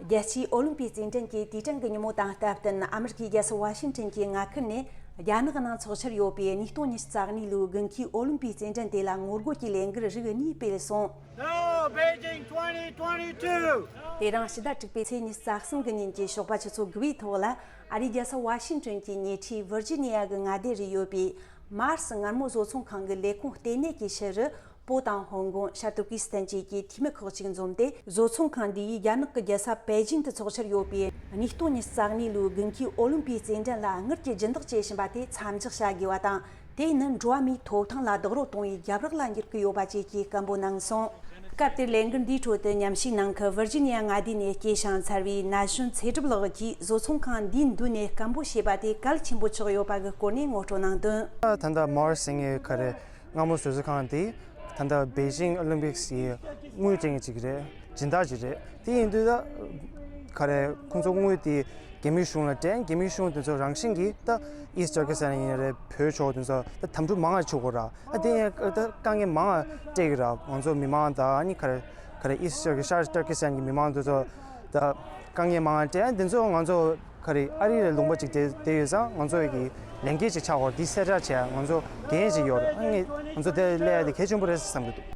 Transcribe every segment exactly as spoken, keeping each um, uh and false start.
རྒྱལ་སྤྱིའི་ཨོ་ལིམ་པིག་རྩེད་འགྲན་གྱི་དུས་དྲན་གྱི་ཉིན་མོ་དང་སྟབས་བསྟུན། ཨ་མི་རི་ཀའི་རྒྱལ་ས་ཝ་ཤིང་ཊོན་གྱི་མངའ་ཁུལ་ནས་རྒྱ་ནག་ནང་འཚོགས་འཆར་ཡོད་པའི་ཉིས་སྟོང་ཉི་ཤུ་རྩ་གཉིས་ལོའི་དགུན་ཁའི་ཨོ་ལིམ་པིག་རྩེད་འགྲན་དེ་ལ་ངོ་རྒོལ་གྱི་ལས་འགུལ་རིགས་གཉིས་སྤེལ་སོང་། No, Beijing twenty twenty-two. དེ་རིང་ཕྱི་ཟླ་དྲུག་པའི་ཚེས་ཉི་ཤུ་རྩ་གསུམ་གི་ཉིན་གྱི་ཞོགས་པ་ཆུ་ཚོད་དགུ་པའི་ཐོག་ལ། ཨ་རིའི་རྒྱལ་ས་ཝ་ཤིང་ཊོན་གྱི་ཉེ་འཁྲིས་ཝིར་ཇི་ནི་ཡ་གི་མངའ་སྡེ་རུ་ཡོད་པའི་མར་སི་མངར་མོ་བཟོ་ཚོང་ཁང་གི་ལས་ཁུངས་ལྟེ་གནས་ཀྱི་ཕྱི་རུ། བོད་དང་ཧོང་ཀོང་། ཤར་ཏུར་ཀི་སི་ཐན་བཅས་ཀྱི་འཐུས་མི་ཁག་ཅིག་འཛོམས་ཏེ། བཟོ་ཚོང་ཁང་འདི་ཡིས་རྒྱ་ནག་གི་རྒྱལ་ས་པེ་ཅིང་དུ་འཚོགས་འཆར་ཡོད་པའི་ཉིས་སྟོང་ཉི་ཤུ་རྩ་གཉིས་ལོའི་དགུན་ཁའི་ཨོ་ལིམ་པིག་རྩེད་འགྲན་ལ་དངུལ་གྱི་སྦྱིན་བདག་བྱེད་བཞིན་པ་དེ་མཚམས་འཇོག་བྱ་དགོས་པ་དང་། དེས་ནི་འགྲོ་བ་མིའི་ཐོབ་ཐང་ལ་རྡོག་རོལ་གཏོང་བའི་རྒྱབ་རོགས་ལ་འགྱུར་གྱི་ཡོད་པ་བཅས་ཀྱི་སྐད་འབོད་གནང་སོང་། སྐབས་དེར་ལས་འགུལ་འདིའི་ཁྲོད་དུ་མཉམ་ཞུགས་གནང་མཁན་ཝིར་ཇི་ནི་ཡ་མངའ་སྡེ་ནས་སྐྱེས་ཤིང་འཚར་བའི་ན་གཞོན་ཚེ་སྒྲུབ་ལགས་ཀྱིས་བཟོ་ཚོང་ཁང་འདིའི་མདུན་ནས་སྐད་འབོད་བྱས་པ་དེ་གལ་ཆེན་པོ་ཆགས་ཡོད་པ་གི་སྐོར་ནས་ངོ་སྤྲོད་གནང་དོན། ད་ལྟ་མར་སི་ཟེར་མཁན་ག་རེ། སྔ་མོ་བཟོ་ཚོང་ཁང་དེ་ད་ལྟ་པེ་ཅིང་ཨོ་ལིམ་པིག་སི་ཡི་དངུལ་སྤྲད་མཁན་ཅིག་རེད། སྦྱིན་བདག་ཅིག་རེད། དེ་ཡིན་དུས་ད་ག་རེ། ཁོང་ཚོ་དངུལ་དེ་རྒྱ་མི་གཞུང་ལ་སྤྲད། རྒྱ་མི་གཞུང་དེ་ཚོ་རང་བཞིན་གྱིས་ད་ཨིསི་ཊར་ཀི་སི་ཐན་ཡིན་རེད། བོད་ཕྱོགས་དེ་ཚོ་ད་དམ་ཕྲུག་མང་བ་བྱེད་དགོས་ར། ཨ་དེ་ཡང་ད་དཀའ་ངལ་མང་བ་སྤྲད་ཀྱི་ར། ང་ཚོ་མི་མང་དང་ཨ་ནི་ག་རེ་ག་རེ་ཨིསི་ཊར་ཀི་ཤར་ཊར་ཀི་སི་ཐན་གྱི་མི་མང་དེ་ཚོ་ད་དཀའ་ངལ་མང་བ་སྤྲད། དེ་ཚོ་ང་ཚོ་ག་རེ་ཨ་རི་ལ་ལུང་པ་ཅིག་དེ་དེ་ཡོད་ཙང་ང་ཚོ་གི་ལས་འགན་ཅིག་ཆགས་ཡོད་རེད། འདི་གསལ་བསྒྲགས་བྱས་ང་ཚོ་འགན་ཅིག་ཡོད་རེད། ཨ་ནི་ང་ཚོ་དེ་སླེབས་ཡ་དེ་གལ་ཆེན་པོ་རེད་བསམ་གྱི་འདུག་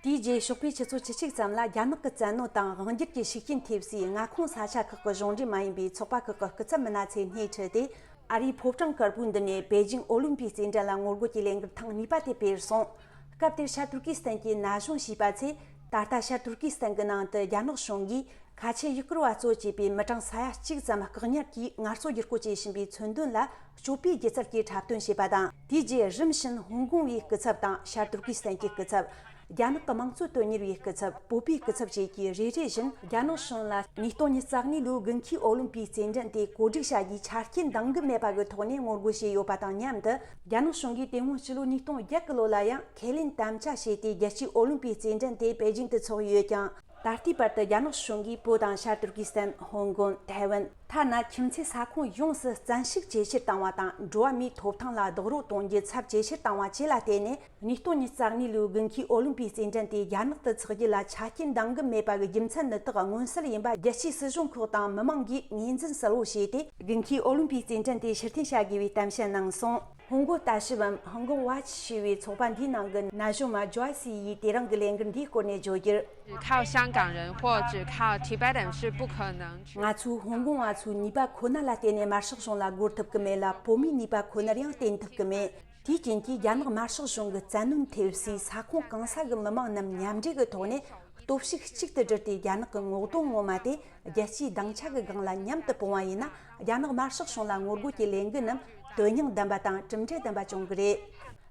དེའི་རྗེས་ཞོགས་པའི་ཆུ་ཚོད་བཅུ་གཅིག་ཙམ་ལ་རྒྱ་ནག་གི་བཙན་གནོན་དང་དབང་སྒྱུར་གྱི་ཤུགས་རྐྱེན་ཐེབས་སའི་མངའ་ཁོངས་ས་ཆ་ཁག་གི་གཞུང་འབྲེལ་མ་ཡིན་པའི་ཚོགས་པ་ཁག་གི་སྐུ་ཚབ་མི་སྣ་ཚོས་སྣེ་ཁྲིད་དེ། ཨ་རིའི་ཕོ་བྲང་དཀར་པོའི་མདུན་ནས་པེ་ཅིང་ཨོ་ལིམ་པིག་རྩེད་འགྲན་ལ་ངོ་རྒོལ་གྱི་ལས་འགུལ་ཐེངས་གཉིས་པ་དེ་སྤེལ་སོང་། སྐབས་དེར་ཤར་ཏུར་ཀི་སི་ཐན་གྱི་ན་གཞོན་བྱིས་པ་ཚོས་ད་ལྟ་ཤར་ཏུར་ཀི་སི་ཐན་གྱི་ནང་དུ་རྒྱ་ནག་གཞུང་གིས་ཁ་ཆེ་ཡུ་གུར་བ་གཙོ་བྱས་པའི་མི་གྲངས་ས་ཡ་གཅིག་ཙམ་བཀག་ཉར་གྱིས་ངལ་རྩོལ་བསྒྱུར་བཀོད་བྱེད་བཞིན་པའི་མཚོན་དོན་ལ་སྤྱོད་པའི་སྒྱུ་རྩལ་གྱི་འཁྲབ་སྟོན་བྱས་པ་དང་། དེའི་རྗེས་རིམ་བཞིན་ཧོང་ཀོང་བའི་སྐུ་ཚབ་དང་ཤར་ཏུར་ཀི་སི་ཐན་གྱི་སྐུ་ཚབ། རྒྱ་ནག་གི་དམངས་གཙོ་དོན་གཉེར་བའི་སྐུ་ཚབ། བོད་པའི་སྐུ་ཚབ་བཅས་ཀྱིས་རེ་རེ་བཞིན་རྒྱ་ནག་གཞུང་ལ་ཉིས་སྟོང་ཉི་ཤུ་རྩ་གཉིས་ལོའི་དགུན་ཁའི་ཨོ་ལིམ་པིག་རྩེད་འགྲན་དེ་གོ་སྒྲིག་བྱ་རྒྱུའི་ཆ་རྐྱེན་འདང་གི་མེད་པ་གི་ཐོག་ནས་ངོ་རྒོལ་བྱས་ཡོད་པ་དང་མཉམ་དུ། རྒྱ་ནག་གཞུང་གིས་དེ་སྔོན་ཕྱི་ལོ་ཉིས་སྟོང་བརྒྱད་གི་ལོ་ལ་ཡང་ཁས་ལེན་དམ་བཅའ་བྱས་ཏེ། རྒྱལ་སྤྱིའི་ཨོ་ལིམ་པིག་རྩེད་འགྲན་དེ་པེ་ཅིང་དུ་འཚོགས་ཡོད་ཀྱང་། ད་ལྟའི་བར་དུ་རྒྱ་ནག་གཞུང་གིས་བོད་དང་ཤར་ཏུར་ཀི་སི་ཐན། ཧོང་ཀོང་། ཐའེ་ཝན། ཐ་ན་ཁྱིམ་མཚེས་ས་ཁོངས་ཡོངས་སུ་བཙན་ཤུགས་ཇེ་ཆེར་བཏང་བ་དང་། འགྲོ་བ་མིའི་ཐོབ་ཐང་ལ་རྡོག་རོལ་གཏོང་རྒྱུ་ཚབས་ཇེ་ཆེར་བཏང་བ་བཅས་ལ་བརྟེན་ནས། ཉིས་སྟོང་ཉི་ཤུ་རྩ་གཉིས་ལོའི་དགུན་ཁའི་ཨོ་ལིམ་པིག་རྩེད་འགྲན་དེ་རྒྱ་ནག་ཏུ་འཚོགས་རྒྱུ་ལ་ཆ་རྐྱེན་འདང་གི་མེད་པ་གི་རྒྱུ་མཚན་ནི་དག་མངོན་གསལ་ཡིན་པ། རྒྱལ་སྤྱིའི་སྲིད་གཞུང་ཁག་དང་མི་མང་གིས་ངོས་འཛིན་གསལ་བོ་བྱས་ཏེ། དགུན་ཁའི་ཨོ་ལིམ་པིག་རྩེད་འགྲན་དེ་ཕྱིར་འཐེན་བྱ་དགོས་པའི་གཏམ་བཤད་གནང་སོང་། ཧོང་ཀོང་ལྟ་ཞིབ་བམ་Hong Kong Watch ཞེས་པའི་ཚོགས་པ་འདིའི་ནང་གི་ན་གཞོན་མ་Joyce ཡིས་དེ་རིང་གི་ལས་འགུལ་འདིའི་སྐོར་ནས་བརྗོད་རྒྱུར། 只靠香港人或只靠 Tibetan 是不可能。 ང་ཚོའི་ཧོང་ཀོང་བ་ཚོའི་ནུས་པ་ཁོ་ན་ལ་བརྟེན་ནས་དམར་ཤོག་གཞུང་ལ་རྒོལ་ཐུབ་ཀྱི་མེད་ལ། བོད་མིའི་ནུས་པ་ཁོ་ནར་ཡང་བརྟེན་ཐུབ་ཀྱི་མེད། དེའི་རྐྱེན་གྱིས་རྒྱ་ནག་དམར་ཤོག་གཞུང་གི་བཙན་གནོན་ཐེབས་སའི་ས་ཁོངས་གང་ས་གི་མི་མང་རྣམས་མཉམ་འབྲེལ་གྱི་ཐོག་ནས་སྟོབས་ཤུགས་གཅིག་ཏུ་བསྒྲིལ་ཏེ། རྒྱ་ནག་གི་ངོ་གདོང་ངོ་མ་དེ་རྒྱལ་སྤྱིའི་སྡིངས་ཆ་གི་སྒང་ལ་མཉམ་དུ་སྤུངས་པ་ཡིན་ན། རྒྱ་ནག་དམར་ཤོག་གཞུང་ལ་ངོ་རྒོལ་གྱི་ལས་འགུལ་རྣམས་དོན་སྙིང་ལྡན་པ་དང་གྲུབ་འབྲས་ལྡན་པ་བྱུང་གི་རེད།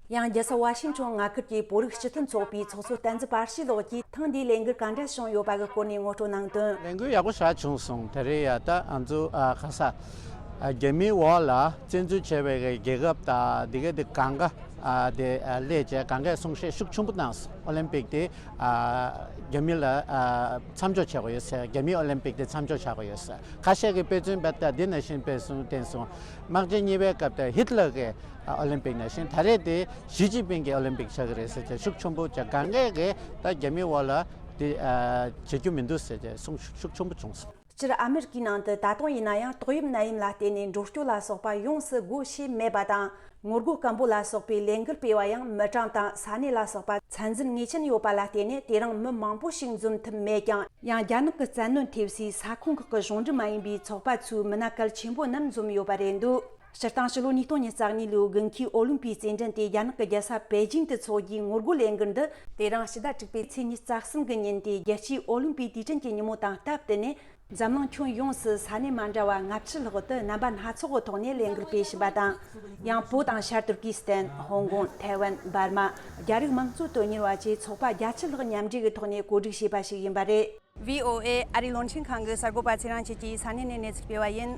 ཡང་རྒྱལ་ས་ཝ་ཤིང་ཊོན་མངའ་ཁུལ་གྱི་བོད་རིགས་སྤྱི་མཐུན་ཚོགས་པའི་ཚོགས་གཙོ་བསྟན་འཛིན་དཔལ་སྐྱིད་ལགས་ཀྱིས་ཐེངས་འདིའི་ལས་འགུལ་ག་འདྲ་བྱུང་ཡོད་པ་གི་སྐོར་ནས་ངོ་སྤྲོད་གནང་དོན། ལས་འགུལ་ཡག་པོ་ཞེ་དྲག་བྱུང་སོང་། དེ་རིང་ཡ་ད་ང་ཚོ་ཨ་ག་ས་ཨ་རྒྱ་མིའི་འོག་ལ་བཙན་འཛུལ་བྱས་པའི་རྒྱལ་ཁབ་དང་དེ་ག་དེ་གང་ག་ཨ་དེ་ཨ་སླེབས་བྱས་གང་གས་གསུང་བཤད་ཤུགས་ཆེན་པོ་གནང་སོང་། ཨོ་ལིམ་པིག་དེ་ཨ་རྒྱ་མི་ལ་ཨ་མཚམས་འཇོག་བྱེད་དགོས་ཡོད་ཟེར། རྒྱ་མིའི་ཨོ་ལིམ་པིག་དེ་མཚམས་འཇོག་བྱ་དགོས་ཡོད་ཟེར། ཁ་ཤས་ཀྱིས་དཔེ་མཚོན་དཔེར་ན་འདི་ནང་བཞིན་དཔེ་གསུངས་བསྟན་སོང་། དམག་ཆེན་གཉིས་པའི་སྐབས་དེར་ཧིཊ་ལར་གྱི་ཨོ་ལིམ་པིག་ནང་བཞིན་ད་རེས་དེ་ཞི་ཅིན་ཕིང་གི་ཨོ་ལིམ་པིག་ཆགས་ཀྱི་རེད་ཟེར་བྱས་ཤུགས་ཆེན་པོ་བྱས། གང་གས་ཀྱིས་ད་རྒྱ་མིའི་འོག་ལ་དེ་ཨ་བྱེད་རྒྱུ་མི་འདུག་ཟེར་བྱས་གསུང་ཤུགས་ཆེན་པོ་བྱུང་སོང་། སྤྱིར་ཨ་མི་རི་ཀའི་ནང་དུ་ད་དུང་ཡིན་ན་ཡང་ཏོག་དབྱིབས་ནད་ཡམས་ལ་བརྟེན་ནས་འགྲོ་སྐྱོད་ལ་སོགས་པ་ཡོངས་སུ་སྒོ་ཕྱེ་མེད་པ་དང་། ངོ་རྒོལ་སྐད་འབོད་ལ་སོགས་པའི་ལས་འགུལ་སྤེལ་བ་ཡང་མི་གྲངས་དང་ས་གནས་ལ་སོགས་པ་ཚད་འཛིན་ངེས་ཅན་ཡོད་པ་ལ་བརྟེན་ནས། དེ་རིང་མི་མང་པོ་ཞིག་འཛོམས་ཐུབ་མེད་ཀྱང་། ཡང་རྒྱ་ནག་གི་བཙན་གནོན་ཐེབས་སའི་ས་ཁོངས་ཁག་གི་གཞུང་འབྲེལ་མ་ཡིན་པའི་ཚོགས་པ་ཚོའི་མི་སྣ་གལ་ཆེན་པོ་རྣམས་འཛོམས་ཡོད་པ་རེད་འདུག་སྤྱིར་བཏང་ཕྱི་ལོ་ཉིས་སྟོང་ཉི་ཤུ་རྩ་གཉིས་ལོའི་དགུན་ཁའི་ཨོ་ལིམ་པིག་རྩེད་འགྲན་དེ་རྒྱ་ནག་གི་རྒྱལ་ས་པེ་ཅིང་དུ་འཚོགས་རྒྱུའི་ངོ་རྒོལ་ལས་འགུལ་འདི་དེ་རིང་ཕྱི་ཟླ་དྲུག་པའི་ཚེས་ཉི་ཤུ་རྩ་གསུམ་གྱི་ཉིན་ཏེ། རྒྱལ་སྤྱིའི་ཨོ་ལིམ་པིག་དུས་དྲན་གྱི་ཉིན་མོ་དང་སྟབས་བསྟུན་ནས། འཛམ་གླིང་ཁྱོན་ཡོངས་སུ་ས་གནས་མ་འདྲ་བ་ལྔ་བཅུ་ལྷག་ཏུ་རྣམ་པ་སྣ་ཚོགས་ཀྱི་ཐོག་ནས་ལས་འགུལ་སྤེལ་བཞིན་པ་དང་། ཡང་བོད་དང་ཤར་ཏུར་ཀི་སི་ཐན། ཧོང་ཀོང་། ཐའེ་ཝན། འབར་མ། རྒྱ་རིགས་དམངས་གཙོ་དོན་གཉེར་བ་བཅས་ཚོགས་པ་བརྒྱད་ཅུ་ལྷག་མཉམ་འབྲེལ་གྱི་ཐོག་ནས་གོ་སྒྲིག་བྱས་པ་ཞིག་ཡིན་པ་རེད། ཝི་ཨོ་ཨེ་ཨ་རིའི་རླུང་འཕྲིན་ཁང་གི་གསར་འགོད་པ་ཚེ་རིང་སྐྱིད་ཀྱིས་ས་གནས་ནས་གནས་ཚུལ་སྤེལ་བ་ཡིན།